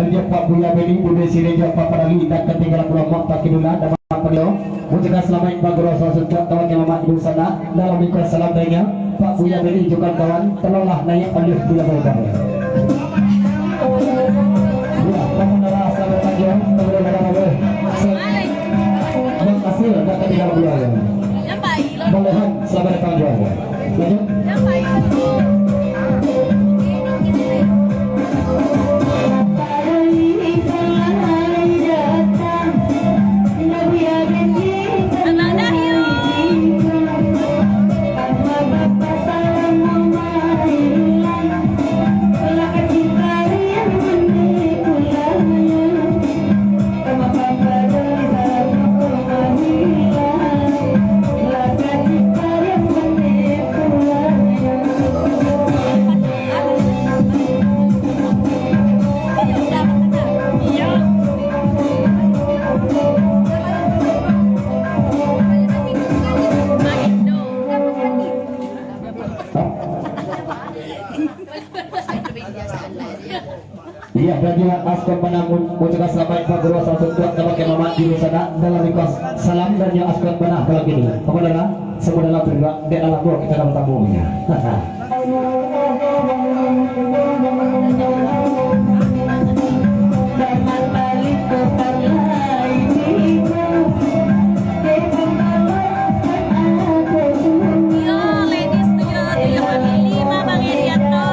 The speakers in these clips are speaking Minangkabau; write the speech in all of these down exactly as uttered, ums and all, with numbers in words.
Pak Buya Beni, Budi Sirih, jo Pak Padali, indak katinggalan pulo Mak Pakidula, dan Mak Panio. Ucapkan salamaik baguru sasuntuak, tawakia mamak di sana. Dalam ikut salam darinya, Pak Buya Beni, jo kawan-kawan, tolonglah naiak oliv di labuah. Ya, Pak Mandala, selamat pagi, ya. Terima kasih, terima kasih, indak katinggalan pulo, ya. Bang Lehan, selamat datang juga. Lanjut. Iya, bagi Askot Bana, ucapkan salamaik baguru sasuntuak, tawakia mamak di sana. Dalam ikut salam darinya Askot Bana, kalau gini. Pokoknya lah, semua dalam berdoa, dek dalam doa kita dapat tamunya. Yo, ladies, tujuh, tujuh kali lima, Bang Erianto.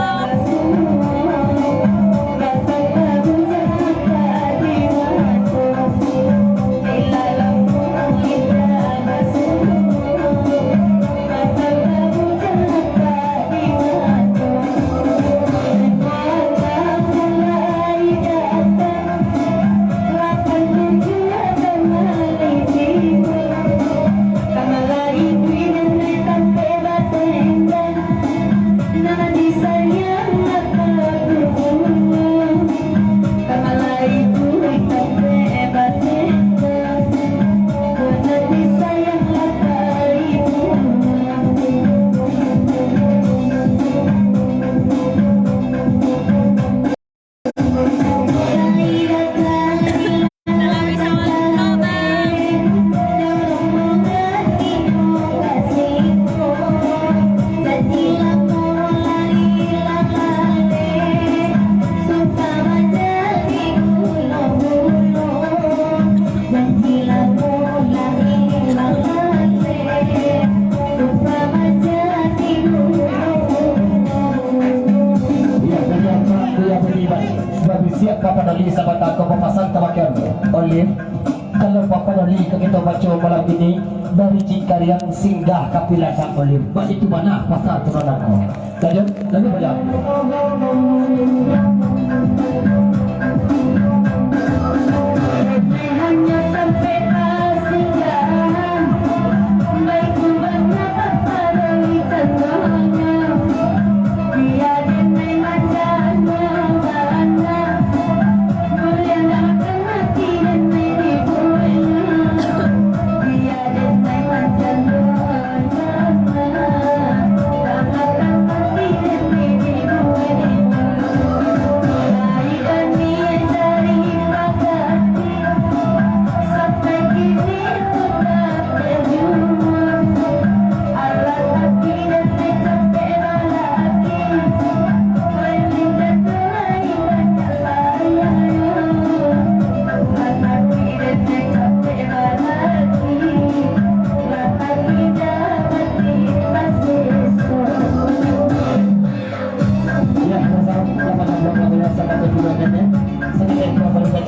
Babisiak Papa Doli sabanta ko bapasan tabakian. Oliv, kalau Papa Doli ka kito baco malam ini, dari Cikariang singgah ka Piladak Oliv. Baitu bana pasa tu nan ko. Lanjut, lanjut baca.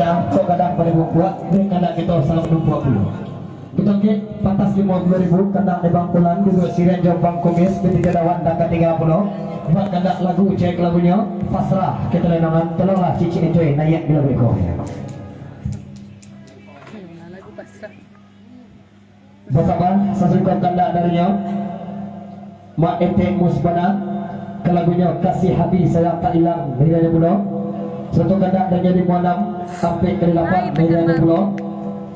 Kok gadang pada bubuak, dek anak kito salam duo puluah. Kito angkek, pantas limo puluah ribu, kandak dari Bang Pulan, duduak sirian jo Bang Kumis, katigo dawan dan katigo pulo. Buat kandak lagu, cek lagunyo, pasrah, kito lenongan, tolonglah cicik enjoy, naiak di lagu iko. Basaba, sasuko kandak darinyo, Mak Etek Musbana, ka lagunyo Kasih Hati Sayang Tak Ilang, naiaknyo pulo. Sasudah tu kandak darinyo Limo Anam, Ampek Kali Lapan, naiaknyo pulo.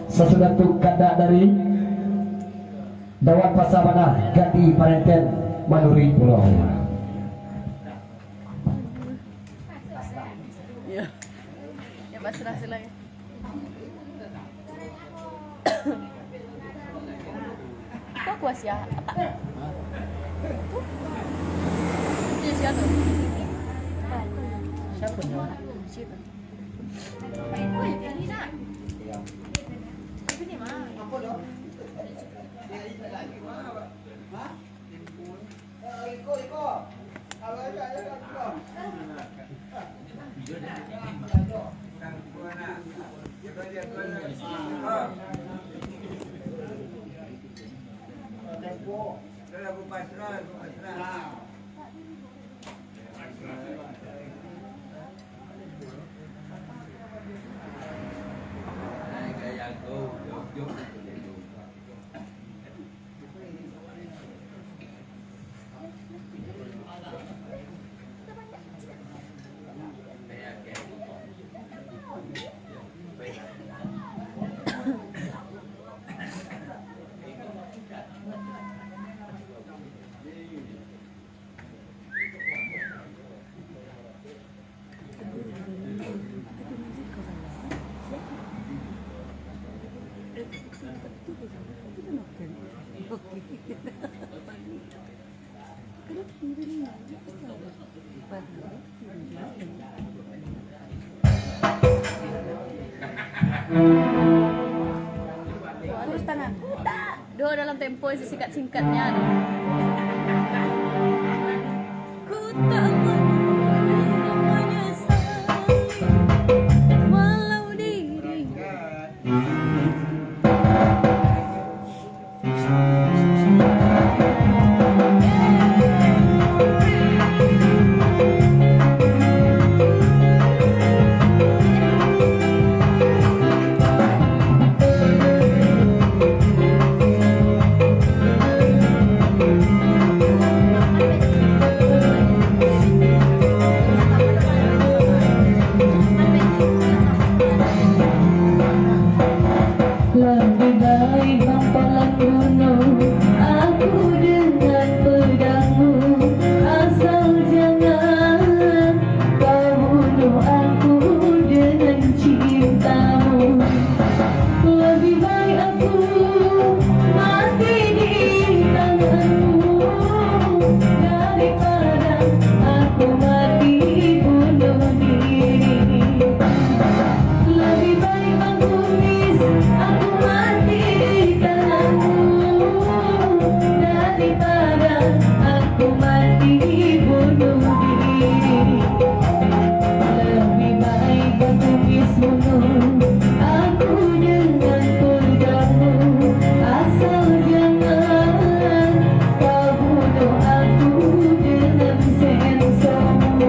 Sasudah tu kandak dari Dawan Pasa Bana, Gati Parenten, Manuri pulo. Yo. Yo, Silai. Itu aku Asia, apa? Itu? Itu Asia tuh. Siapa nih? Siapa? Wih, ini nak. Iya. Ini mah. Hah? Lurus tangan. Doa dalam tempo singkat-singkatnya. Ku tak mau menyesali walau diri. Lebih baik bampaklah bunuh aku dengan pedangmu, asal jangan kau bunuh aku dengan cintamu. Lebih baik aku mati di tanganmu daripada aku mati bunuh diri. Lebih baik Bang Kumis, aku mati di tanganmu daripada aku mati bunuh diri. Lebih baik Bang Kumis bunuh aku dengan pedangmu, asal jangan kau bunuh aku dengan sensomu.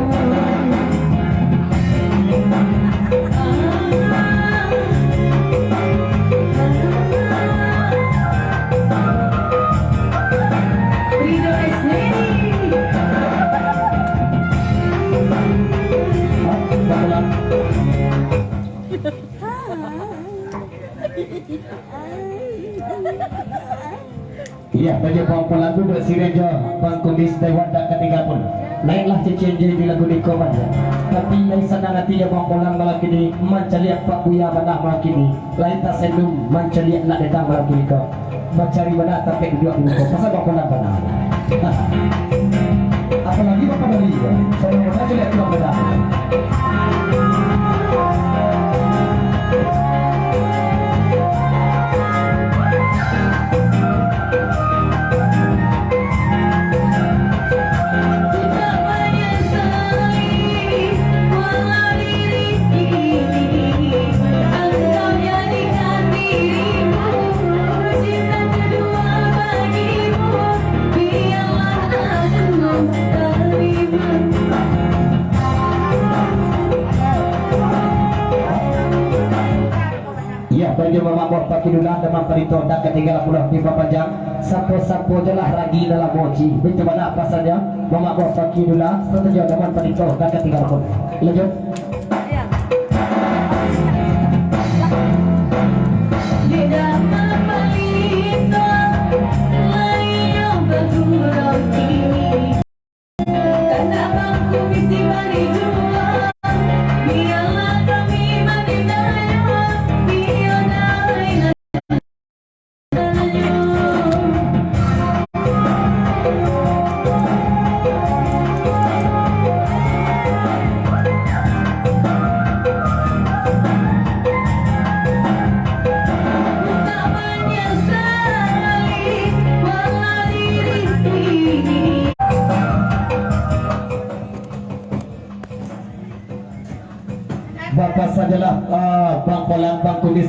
Iya, bagi pampulan tu basiriah jo Bang Kumis Taiwan tak katingga pun. Naiklah cician jai di lagu niko banyak. Tapi lai sanang ati jo pampulan malam kini, mancaliak Pak Buya bana malam kini. Lai tasandung mancaliak nak datang malam kini ko. Mancari bana tampek duduak dulu ko. Pasal pampulan bana. Apalagi Bapak Doli ko. Saudara bana caliak tulang bana. Iya, banjo mamak buah Pak Kidula, Damang Palito, tak katinggalan pulo di Papanjang. Sapo-sapo jo lah ragi dalam moji. Baitu bana pasanyo, mamak buah Pak Kidula, sarato jo Damang Palito, tak katinggalan pulo. Lanjut.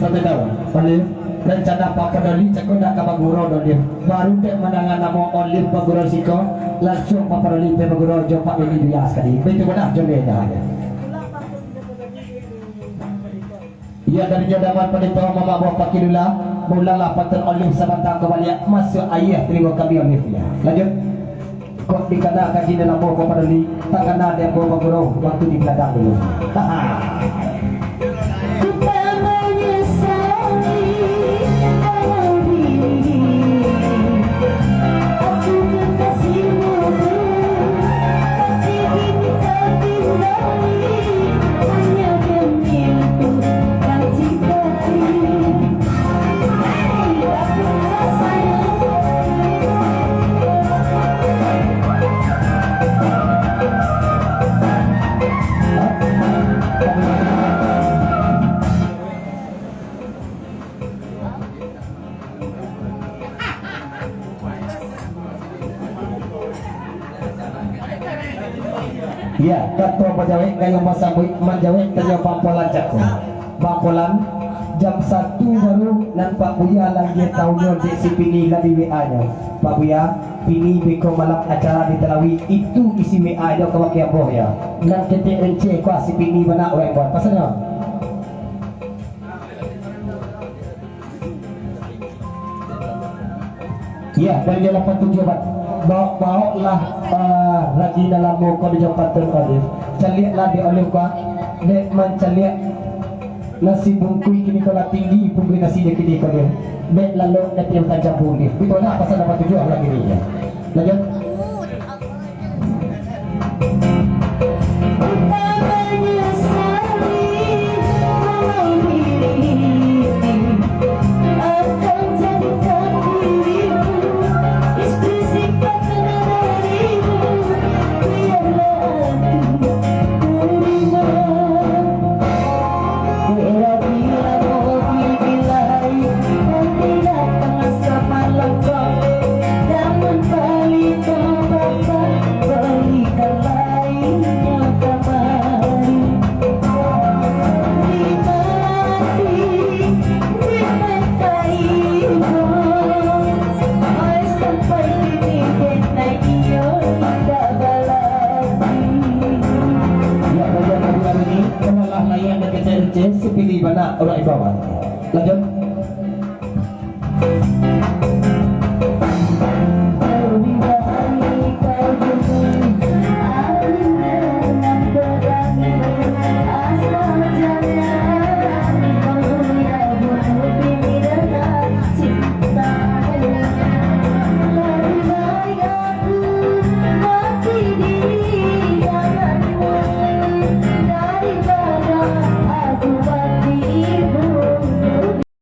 Sampai tahu, Olive, rencana Pak Padoli cako ndak ka bagurau doh, Olive. Baru dek mandanga namo Olive bagurau siko, lansuang Pak Padoli pai bagurau jo Pak Dodi Buya sakali. Baitu pulo dah, joleh dah. Iyo, dari nyo Damar Pandito, mamak buah Pak Kilula, baulanglah pantun Olive sabanta ka baliak, masuak aia talingo kami Olive, yo. Lanjut. Kok dikana kaji nan lamo ko Padoli, takana dek ambo bagurau wakatu di baladang dulu. Haha. Iyo, kato bajawek, gayo masambuik, manjawek tanyo Bang Polan cako. Bang Polan, jam satu baru nan Pak Buya lai taunyo dek si Pini lah di W A-nyo. Pak Buya, Pini beko malam acara di Talawi, itu isi W A-nyo ka bakeh ambo yo. Nan ketek renceh ko si Pini bana urang buat. Pasanyo. Iyo, dari lapan tujuah, Bang. Baok-baoklah, eh, ragi nan lamo ko di Jambatan Olive. Caliaklah di Olive ko, dek mancaliak nasi bungkuih kini ko lah tinggi, bungkuih nasi dek kini ko, Olive. Dek lalok dek yang tajam bungkuih. Itu lah pasal lapan tujuah ragi ni, yo. Lanjut. Iyo, bagian lagu-lagu ni, kalau lah layak dekat C R C, si Pini bana urang imbauan. Lanjut.